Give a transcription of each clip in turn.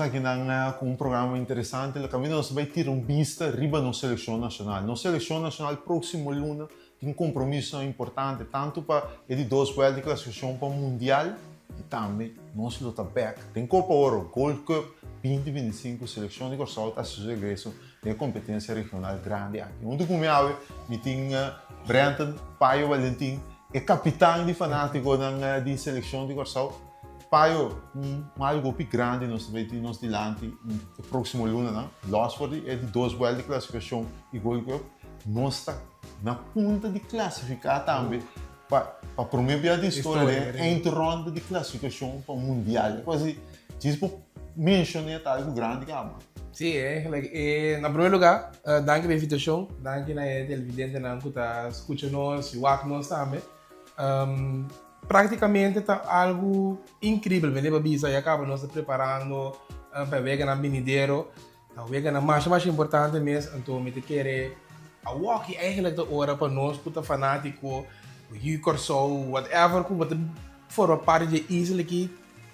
ta akinan ku un programa interesante. Lo kaminda nos ta bai tira un bista riba nos selekshon nashonal. Nos selekshon nashonal próksimo luna tin kompromisonan importante tantu pa e di dos buèlta di klasifikashon pa mundial i tambe nos lo ta bèk den Kopa Oro, Gold Cup, 2025. Selekshon di Kòrsou ta hasi su regreso den e kompetensia regional grandi aki. Huntu ku mi awe mi tin Brenton Payo Valentin, e kapitan di fanátikonan di selekshon di Kòrsou. Payo, un mal gopi grandi nos ta bay tin nos dilanti e proximo lunanan. Los for di e di dos buelta di clasificacion y Gold Cup, nos ta na punta di clasifica tambe pa pa prome bia di historia den eindronde di clasificacion pa Mundial. E cosa di djis por mencione ta algo grandi caba. Sí, eigenlijk e na prome lugar danki pa e invitacion, danki na e televidentenan cu ta scucha nos y wak nos tambe. Práktikamente ta algu inkribel, mi debe bisa, ya kaba nos ta preparando pa e weganan binidero, ta weganan masha masha importante mes, anto mi ta kere awoki eigenlijk ta ora pa nos ku ta fanátiko, ku yu Kòrsou, whatever ku bo ta forma parti di e isla aki,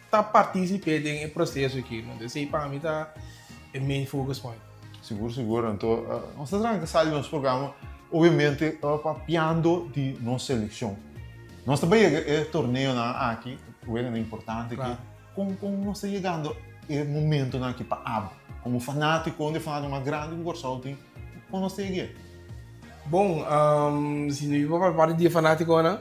ta partisip'é den e proseso aki, no? Esei pa mi ta e main focus point. Sigur sigur, anto nos ta tranca sali nos programa obviamente papiando di nos seleccion. Nos ta bay yega e torneonan aki, weganan importante aki, con con nos ta yegando e momentonan aki pa abo? Como fanatico, un di e fanatico mas grandi cu Corsou tin, con nos ta yeg'é? Bon, si mi por papia parti di e fanaticonan,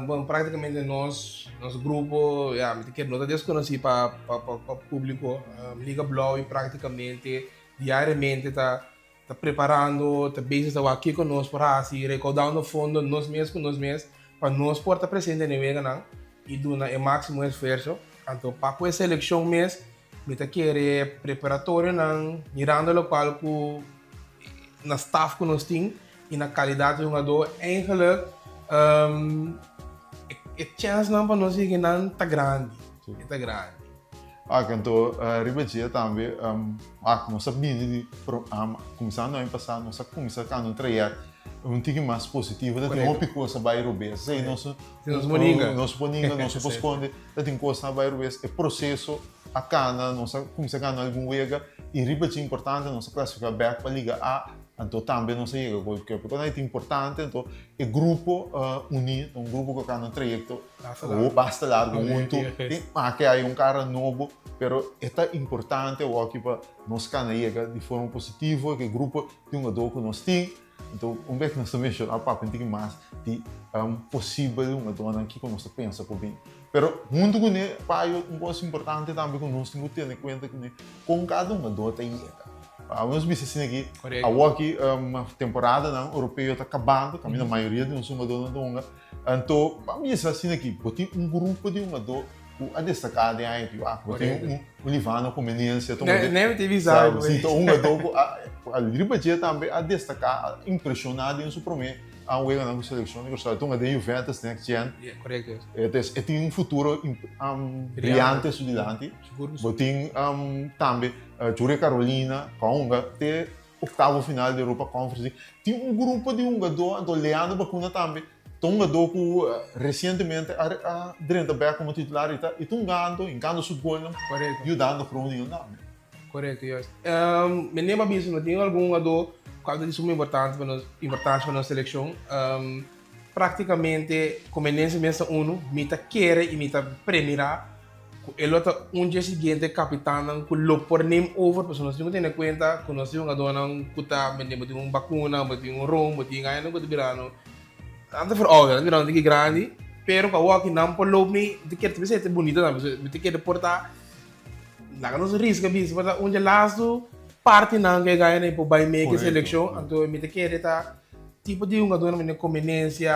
bon practicamente nos nos grupo ya mi ta kere no ta desconoci pa pa publico. Liga Blauw practicamente diariamente ta ta preparando, ta bezig ta wak kico nos por haci, recaudando fondo nos mes cu nos mes pa nos por ta presente na e weganan y duna e maximo esfuerzo. Anto pa cu e seleccion mes Mi ta kere preparatorionan mirando lokual ku na staf ku nos tin i na kalidat di hungadó eigenlijk e chènsnan pa nos yega nan ta grandi, e ta grandi. Ak, anto riba dje tambe ak nos a bini di kuminsando aña pasá nos a kuminsá kanda un trayèkt un tiki mas positivo ta tin hopi kos a bai robes esei nos nos por ninga nos por skonde. Ta tin kosnan a bai rubes, e proseso a kana, nos a kuminsá gana algun wega i riba dje importante nos a klasifiká bèk pa Liga A, anto tambe nos a yega Gold Cup. Pasobra ta importante anto e grupo uní, ta un grupo ku a kana un trayekto basta largu huntu, tin make ai un kara nobo, pero e ta importante awoki pa nos kana yega di forma positivo ku e grupo di hungadó ku nos tin. Anto un bes nos ta menshoná papia un tiki mas di posibel hungadónan kiko nos ta pensa por bin. Pero huntu kuné payo un kos importante tambe ku nos tin ku tene kuenta kuné kon kada hungadó ta yega. Nos bisa asina aki awoki temporadanan europeo ta kabando kaminda mayoria di nos hungadónan ta hunga. Anto ban bisa asina aki bo tin un grupo di hungadó ku a destaká den aña aki wak. Bo tin un Livano Comenencia ta un Neme tin bisa algu. Si ta un hungadó ku a riba dje tambe a destaká a impreshoná den su promé weganan ku selekshon di Kòrsou. E ta hunga den Juventus next gen. Entonces e tin un futuro briante su dilanti. Bo tin tambe Jure Carolina ku a hunga te oktavo final di Europa Conference League. Tin un grupo di hungadó anto Leandro Bacuna tambe ta un hungadó ku resientemente a drenta bèk komo titular i ta i ta hungando, hinkando su golnan, yudando Groningen tambe. Korekto, juist. Mi neba bisa no tin algun hungadó ku a ta di suma importante pa nos, importansha pa nos selekshon. Praktikamente Comenense mes ta unu, mi ta kere i mi ta premirá ku e lo ta un dje siguiente kapitannan ku lo por neem over, pasobra nos tin ku tene kuenta ku nos tin hungadónan ku ta, mi bo tin un Bakuna, bo tin un Ron, bo tin añanan ku ta birando, nan ta verouderd, nan ta birando tiki grandi, pero ku awoki nan por loop mi, mi ta kere ta bisa e ta bunito tambe, pasobra mi ta kere por ta, laga nos riska bisa por ta un dje lastu partinan ku e gana por bai make e selekshon, anto mi ta kere ta. Tipo di hungadornan mene Comenencia,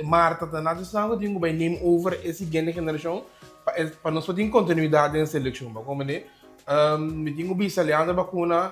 Marta ta nan esnan ku tin ku bai neem over e siguiente generashon pa e pa nos por tin kontinuidat den selekshon bo komprende. Mi tin ku bisa Leandro Bacuna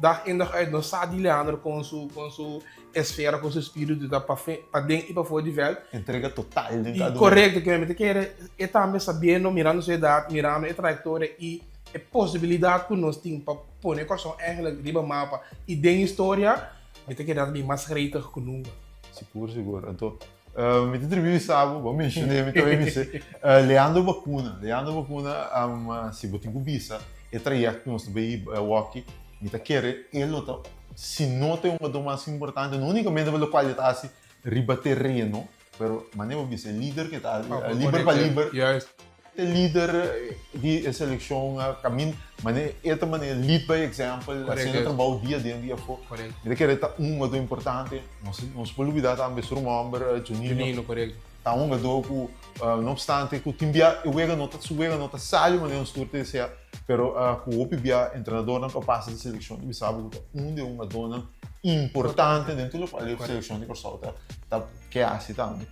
dag in dag uit nos sa di Leandro kon su kon su esfera kon su spiritu ta paden i pafó di vèlt. Entrega total den kada un. Korekto ke mi ta kere e tambe sabiendo mirando su edat mirando e trayektoria i e posibilidat ku nos tin pa pone Kòrsou eigenlijk riba mapa i den historia. Mi ta keda mi mas gretig ku nunka. Sigur, sigur. Anto, Mi ta tribi bisa bo, bo mencion'é, mi ta bay bis'é. Leandro Bacuna, Leandro Bacuna, si bo tin cu bisa e trayecto cu nos ta bay awoki, mi ta kere e lo ta, si no ta e hungador mas importante, no unicamente pa locual e ta haci riba tereno, pero manera bo bisa e lider cu e ta, liber pa liber. E lider di e seleccion camin mane e ta mane lead by example haciendo trabao dia aden dia afo. Mi ta kere ta un hungador importante nos nos por lubida tambe su ruman homber Juninho ta un hungador cu no obstante cu tin bia e wega no ta su wega no ta sali manera nos tur ta desea pero cu hopi bia entrenadornan cu a pasa di seleccion ta bisa bo cu ta un di e hungadornan importante den tur locual e seleccion di Corsou ta ta ke haci tambe.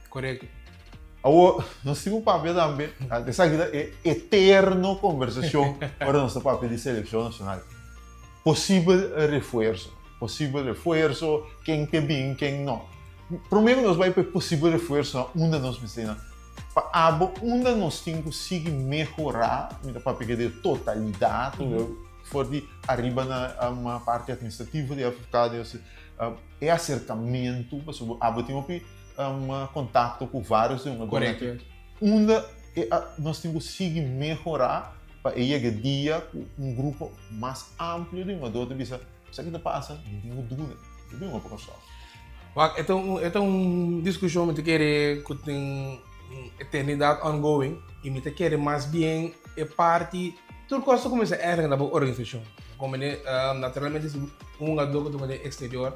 Awor, nos tin ku papia tambe, esaki ta e eterno kombersashon ora nos ta papia di selekshon nashonal. Posibel refuerso, posibel refuerso, ken ke bin, ken no. Promé ku nos bai pa e posibel refuersonan, unda nos mester nan? Pa abo, unda nos tin ku sigui mehorá, mi ta papia ke den totalidat, for di ariba na parti administrativo di FFK, e aserkamentu, pasobra abo tin hopi contacto cu varios di un Correcto. Unda e nos tin cu sigui mehora pa e yega dia cu un grupo mas amplio di hungador ta bisa, sa ki ta pasa? Mi tin cu duna. Mi tin cu pa Kòrsou. Wak, e ta un, e ta un discusion mi ta kere cu tin un eternidad ongoing y mi ta kere mas bien e parti, tur cos ta cuminsa eigenlijk na bo organisacion. Como naturalmente si un hungador cu ta den exterior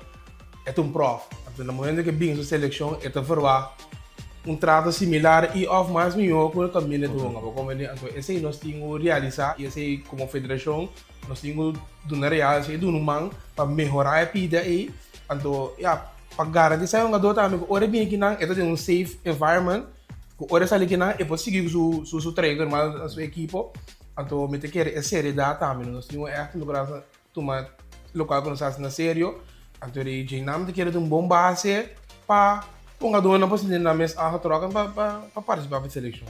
E ta un prof. Anto na momento ku e bin su selekshon e ta verwagt un trato similar i òf mas mihó ku e kaminda ta hunga. Bo komprendé? Anto esei nos tin ku realisá i esei komo federashon nos tin ku duna realse i duna un man pa mehorá e pida ei. Anto ya, pa garantisá e hungadó tambe ku ora e bin akinan e ta den un safe environment ku ora e sali akinan e por sigui ku su su trayekto normal na su ekipo. Anto mi ta kere e seriedat tambe nos tin ku ègt logra Tuma lokual ku nos hasi na serio. Anto di djei-nan ta kere ta un bon base pa hungadónan por sinti nan mes aangetrokken pa pa partisipá pa e selekshon.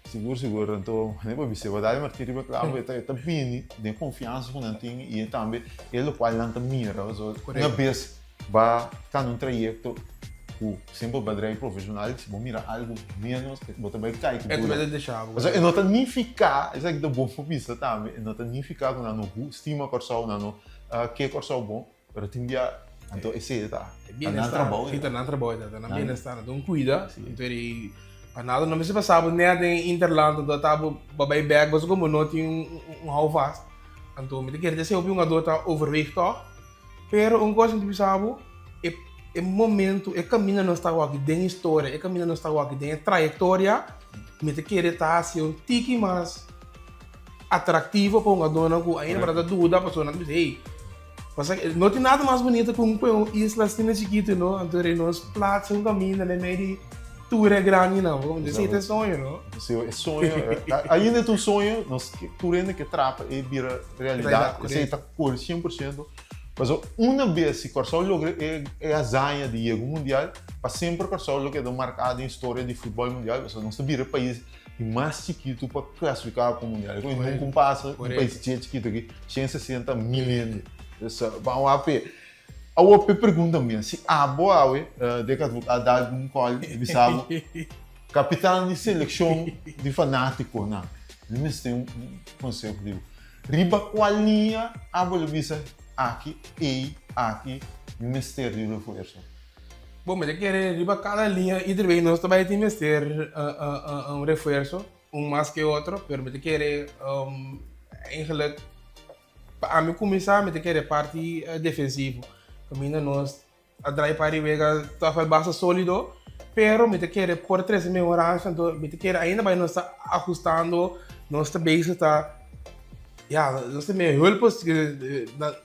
Sigur sigur, anto manera bo bisa bo Dali Martin riba kla bo e ta bini den konfiansa ku nan tin i e tambe e lokual nan ta mira pasobra una bes Ba ta na un trayecto cu semper ba drei profesional, si bo mira algo menos, bo ta bay cay cu dura. Pasobra e no ta nifica, esaki ta bon pa bisa tambe, e no ta nifica cu nan no stima Corsou, nan no ke Corsou bon, pero tin bia, anto esey ta nan trabou. Si, ta nan trabou, ta nan bienestar, nan ta cuida, anto di pa nada no mester pasa bo net den interland, anto ata bo bay bek, pasobra como no tin un houvast, anto mi ta kere ta esey hopi hungador ta overweeg toch. Pero un kos mi ta bisa bo, e e momento, e kaminda nos ta wak den historia, e kaminda nos ta wak den e trayektoria, mi ta kere ta hasi un tiki mas atraktivo pa hungadónan ku ainda por ta duda, pasobra nan ta bisa, hey, pasobra no tin nada mas bunito ku un un isla asina chikitu, no? Anto rei nos plats un kaminda den medio di tur e grandinan, bo esei ta e soño, no? Sí, e soño, ainda ta un soño, nos tur hende ke trapa e bira realidat, esei ta. Por 100%. Pasobra una bes si Kòrsou logra e e hazaña di yega un mundial, pa semper Kòrsou lo keda marká den historia di futbòl mundial, pasobra nos ta bira e pais di mas chikitu pa klasifiká pa un mundial. Komo nunka un pasa un pais dje chikitu aki, 160 mil hende. Dus ban wak p'e. Awor p'e pregunta mi, si abo awe Dick Advocaat dal un kòl i bisa bo, kapitan di selekshon di fanátikonan, mi mester un konseho di bo. Riba cual liña abo lo bisa aki, ey, aki mi mester di refuerso? Bo mi ta kere riba cada liña ieder bay nos ta bay tin mester un refuerso, un mas ke otro, pero mi ta kere eigenlijk pa ami cuminsa mi ta kere parti defensivo, caminda nos A draai pa di wega tòg wel basta sólido, pero mi ta kere por trese mehoransa, anto mi ta kere ainda bai nos ta ahustando, nos ta bezig ta, ya, nos ta mira hulp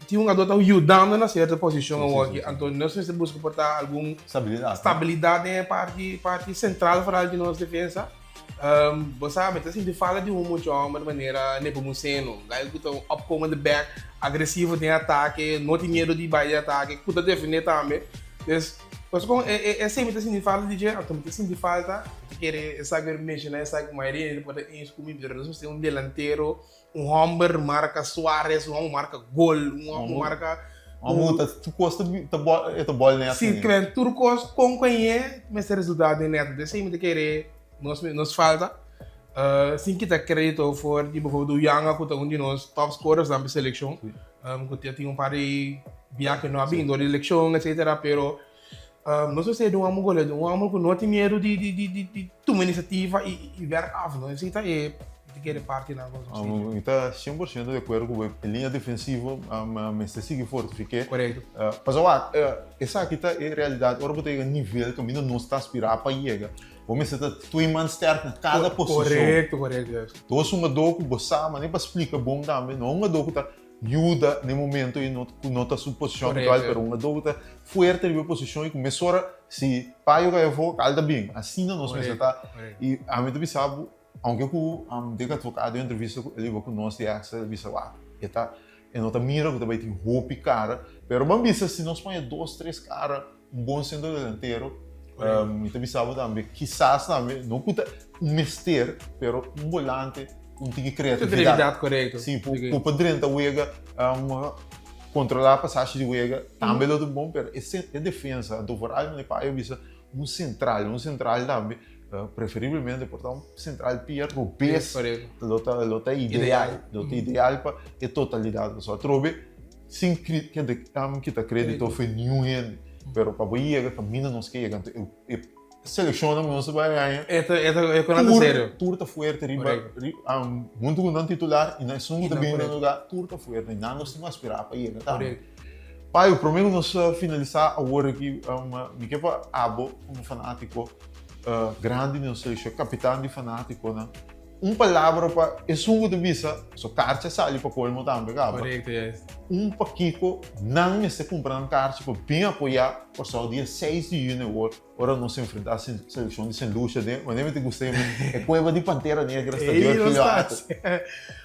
tin hungadó ta yudando na sierto posishon awor aki, anto nos mester buska por ta algun stabilidat den e parti parti sentral foral di nos defensa. Bo sa, mi ta sinti falta di un mucha homber manera Nepomuceno, guy ku ta un opkomende bek, agresivo den atake, no tin miedu di bai den atake, ku ta defende tambe. Dus, pues kon esei mi ta sinti falta di dje, anto mi ta sinti falta, mi ta kere esaki mi menshoná esaki ku mayoria hende por ta eens ku mi, pero nos mester un delantero, un homber marka Suarez, un homber marka gol, un homber marka. Amo ta tur kos ta ta bòl e ta bòl nèt. Si kren tur kos kon koñe mester resultá den nèt. Esei mi ta kere nos nos falta. Sin kita kredito for di bijvoorbeeld Uyanga ku ta un di nos top scorers nan pa selekshon. Ku ta tin un par di bia ku no a bin dor di lekshon etcetera pero nos mester di un homber goleador, un homber ku no tin miedu di di di di tuma inisiativa i i wèrk af no. Esei ta e mi ta kere partinan ku nos tin. Mi ta 100% di akuerdo ku bo. E liña defensivo mester sigui fortifiké. Korekto. Pasobra wak, esaki ta e realidat ora bo ta yega nivel kaminda nos ta aspirá pa yega. Bo mester ta twee man sterk na kada posishon. Korekto, korekto, juist. Dos hungadó ku bo sa manera pa splika bon tambe. No un hungadó ku ta yuda na e momento i no ku no ta su posishon habitual, pero un hungadó ku ta fuerte riba e posishon i ku mesora si payo kai afó kal ta bin. Asina nos mester ta. I ami ta bisa bo, aunke ku Dick Advocaat den un entrevista ku el hiba ku nos di Extra el a bisa wak e ta e no ta mira ku ta bai tin hopi kara, pero ban bisa si nos pone dos tres kara un bon centro delantero, mi ta bisa bo tambe kisas tambe no ku ta un mester pero un bolante un tiki creatividad. Creatividad, korekto. Si, ku por drenta wega, kontrolá pasashi di wega tambe lo ta bon, pero e defensa, anto vooral mi payo bisa un central, un central tambe preferiblemente por ta un central pia robes lo ta lo ta ideal, lo ta ideal pa e totalidad pasobra atrobe sin kita credito for niun hende pero pa bo yega kaminda nos ke yega anto e seleccionnan ku nos ta bai haña tur ta fuerte riba hunto ku nan titular i nan esun ku ta bini na lugar tur ta fuerte i nan nos tin ku aspira pa yega tambe. Payo, prome ku nos finalisá awor aki, mi ke pa abo komo fanátiko grandi di nos selekshon, kapitan di fanátikonan, un palabra pa esun ku ta bisa, so karchi a sali pa kolmo tambe kaba. Korekto, yes. Un pakiko nan mester kumpra nan karchi pa bin apoyá Kòrsou dia seis di yüni awor, ora nos enfrentá selekshon di Sint Lucia den, wanneer mi ta gusta yama e kueba di Pantera Negra, Stadion Ergilio Hato.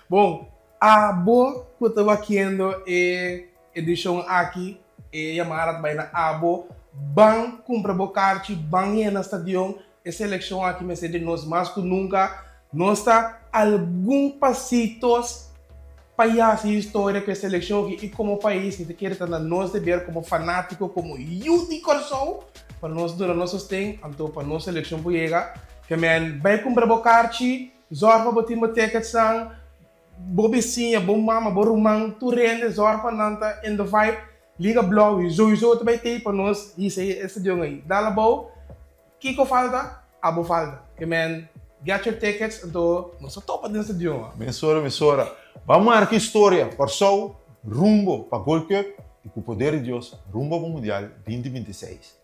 Bon, Abo ku ta wakiendo e edishon aki, e yamada ta bai na abo, ban kumpra bo karchi, ban yena stadion, e selekshon aki mester di nos mas ku nunka. Nos ta algun pasitos pa yasi historia ku e selekshon aki i komo pais mi ta kere ta na nos deber komo fanátiko, komo yu di Kòrsou pa nos duna nos sosten anto pa nos selekshon por yega. Ke men bai kumpra bo karchi. Zorg pa bo tin bo ticketsnan, bo bisiña, bo mama, bo ruman, tur hende zorg pa nan ta in the vibe. Liga Blauw y sowieso ta bay tey pa nos hisa e stadion ey. Dal abou, kico falta? Abo falta. Ke men, get your tickets anto nos ta topa den stadion. Mesora mesora. Ban marca historia, Kòrsou rumbo pa Gold Cup y cu poder di Dios rumbo pa Mundial 2026.